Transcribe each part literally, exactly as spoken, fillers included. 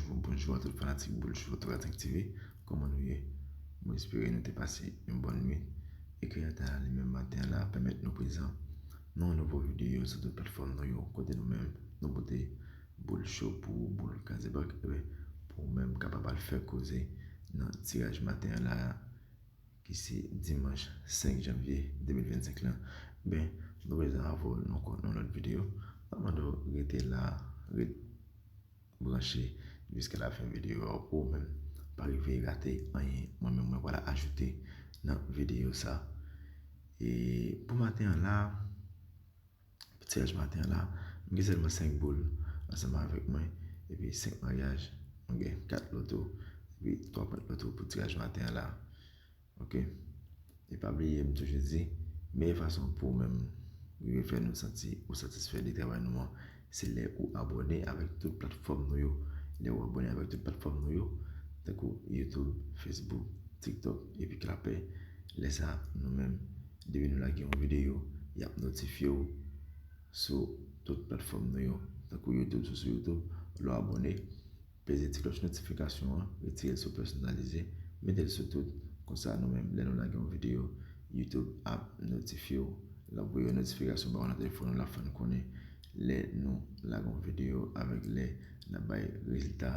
Bonjou a tout fanatik Boul Show Toratik T V. Kòman nou ye? Mwen espere nou te pase yon bòn nwit e ke ata li menm maten an la pèmèt nou prezan nan yon nouvo videyo sou tout platfòm nou yo, kote nou menm nou pote Boul Show pou ou, Boul Kazebank, ebyen, pou ou menm kapab al fè koze nan tiraj maten an la, ki se dimanch senk janvye de mil vennsenk lan. Ben, nou prezan avè w nan yon lòt videyo. Mwen mande w rete la, ret branche jiska lafen videyo a pou ou menm pa rive rate anyen mwen menm mwen pral ajoute nan videyo sa. E pou maten an la, pou tiraj maten an la, m gen sèlman senk boul ansanm avèk mwen, epi senk maryaj, m gen kat loto, epi twa pwent loto pou tiraj maten an la. Ok? E pa bliye, m toujou di, meyè fason pou ou menm rive fè nou santi ou satisfè de travay nou an, se lè ou abòne avèk tout platfòm nou yo. Lè ou abòne avèk tout platfòm nou yo, tankou YouTube, Facebook, TikTok, epi Clapper, lè sa, nou menm, depi nou lage yon videyo, y ap notifye w sou tout platfòm nou yo. Tankou YouTube, si w sou YouTube, lè w abòne, peze ti klòch notifikasyon an, retire l sou pèsonalize, mete l sou tout. Konsa, nou menm, lè nou lage yon videyo, YouTube ap notifye w. L ap voye yon notifikasyon ba w nan telefòn ou, l ap fè n konnen lè nou lage yon videyo avèk lè n ap bay rezilta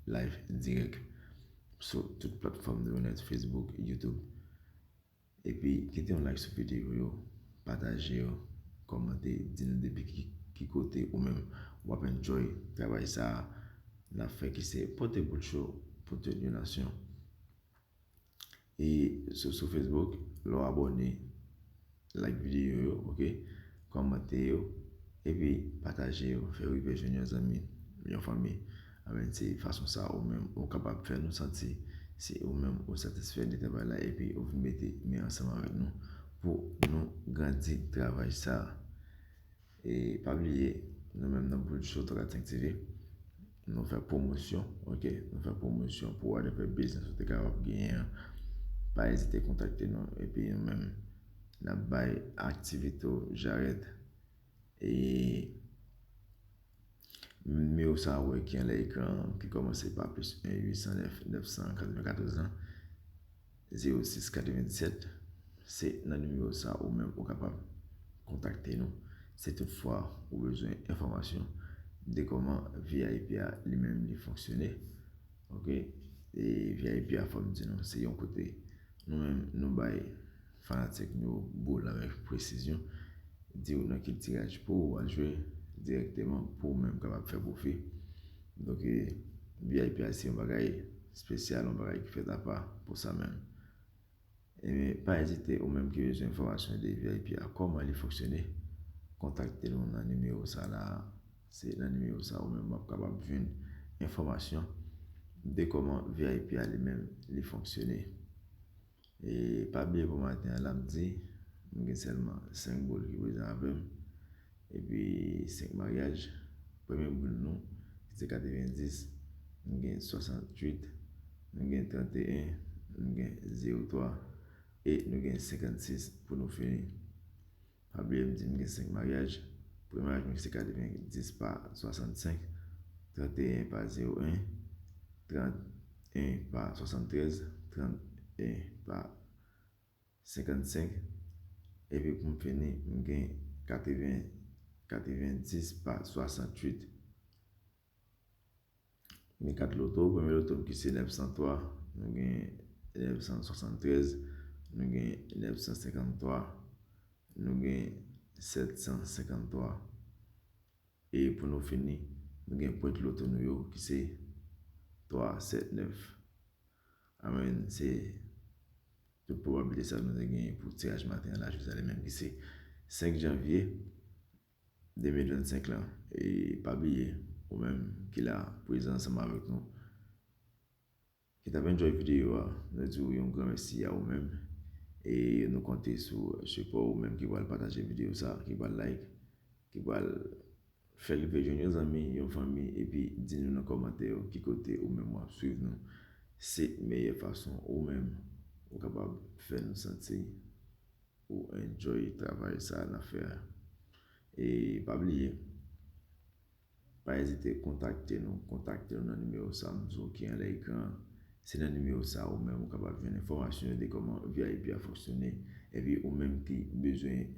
live dirèk sou tout platfòm nou yo nèt, Facebook, YouTube. Epi, kite yon like sou videyo yo, pataje yo, kòmante, di nou depi ki, ki kote ou menm w ap enjoy travay sa a n ap fè, ki se pote Boul Show pou tout yon nasyon. E sou, sou Facebook, lè w abòne, like videyo yo, ok? Kòmante yo, epi pataje yo, fè rive jwenn yon zanmi, yon fanmi. Amèn, se fason sa ou menm ou kapab fè nou santi si ou menm ou satisfè de travay la, epi ou vin mete men ansanm avèk nou pou nou grandi travay sa. E pa bliye, nou menm nan Boul Show Toratik T V, nou fè pwomosyon, ok? Nou fè pwomosyon pou whatever business ou te kapab genyen an. Pa ezite kontakte nou, epi nou menm, n ap bay aktivite w jarèt. E nimewo sa a ou wè ki anlè ekran an, ki kòmanse pa plis en uit san nèf nèf san katrevenkatòz lan, zewo sis katrevenndisèt, se nan nimewo sa a ou menm ou kapab kontakte nou. Si toutfwa ou bezwen enfòmasyon de kòman V I P a li menm li fonksyone, ok? E V I P a, fò m di nou, se yon kote nou menm nou bay fanatik nou boul avèk presizyon, di w nan ki tiraj pou ou al jwe dirèkteman pou ou menm kapab fè pwofi. Donk, e, V I P a se yon bagay espesyal, yon bagay ki fèt apa pou sa menm. Ebyen, pa ezite, ou menm ki bezwen enfòmasyon de V I P a, kòman li fonksyone, kontakte nou nan nimewo sa la. Se nan nimewo sa ou menm w ap kapab jwenn enfòmasyon de kòman V I P a li menm li fonksyone. E pa bliye pou maten an la, m di, m gen sèlman senk boul ki prezan avè m, epi senk maryaj. Premye boul nou, ki se katrevendis, m gen swasanntuit, m gen tranteyen, m gen zewo twa, e nou gen senkannsis pou nou fini. Pa bliye m di m gen senk maryaj. Premye maryaj mwen se katrevendis pa swasannsenk, tranteyen pa zewo en, tranteyen pa swasanntrèz, tranteyen pa senkannsenk. Epi pou m fini, m gen katreven, katrevendis pa swasanntuit. M gen kat loto, premye loto m ki se nèf san twa, nou gen nèf san swasanntrèz, nou gen nèf san senkanntwa, nou gen sèt san senkanntwa. E pou nou fini, nou gen pwent loto nou yo ki se twa sèt nèf. Amèn, se tout pwobabilite sa nou te genyen pou tiraj maten an la, jodi a li menm ki se senk janvye de mil vennsenk lan. E pa bliye, ou menm ki la prezan ansanm avèk nou, ki t ap enjoy videyo a, nou di w yon gran mèsi a ou menm. E nou konte sou sipò ou menm ki pral pataje videyo sa, ki pral like, ki pral fè l rive jwenn yon zanmi, yon fanmi, epi di nou nan kòmantè yo ki kote ou menm w ap swiv nou. Se meyè fason ou menm ou kapab fè nou santi ou enjoy travay sa a n ap fè a. E pa bliye, pa ezite kontakte nou, kontakte nou nan nimewo sa m di w ki anlè ekran an. Se nan nimewo sa ou menm ou kapab jwenn enfòmasyon yo de kòman V I P a fonksyone. Epi ou menm ki bezwen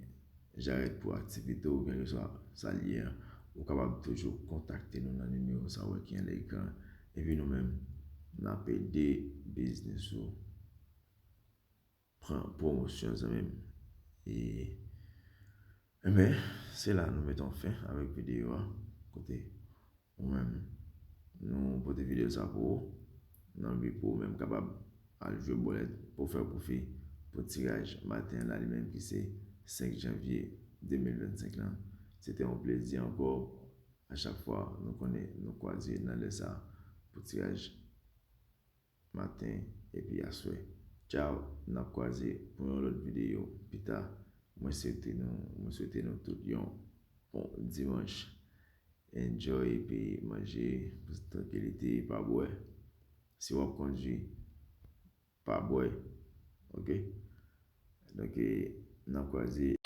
jarèt pou aktivite w, kèlkeswa sa l ye a, ou kapab toujou kontakte nou nan nimewo sa ou wè ki anlè ekran an. Epi nou menm, n ap ede biznis ou pran pwomosyon, zanmi m. E, enben, se la nou mete yon fen avèk videyo a. Kote ou menm, nou pote videyo sa pou ou, nan bi pou ou menm kapab al jwe bòlèt pou fè pwofi pou tiraj maten an la, li menm ki se senk janvye de mil vennsenk lan. Se te yon plezi ankò. A chak fwa nou konnen nou kwaze nan lè sa pou tiraj maten epi aswè. Tchaw, n ap kwaze pou yon lòt videyo pita. Mwen swete nou, mwen swete nou tout yon bon dimanch. Enjoy epi manje, trankilite, pa bwè. Si w ap kondwi, pa bwè. Oke? Donk, e, n ap kwaze.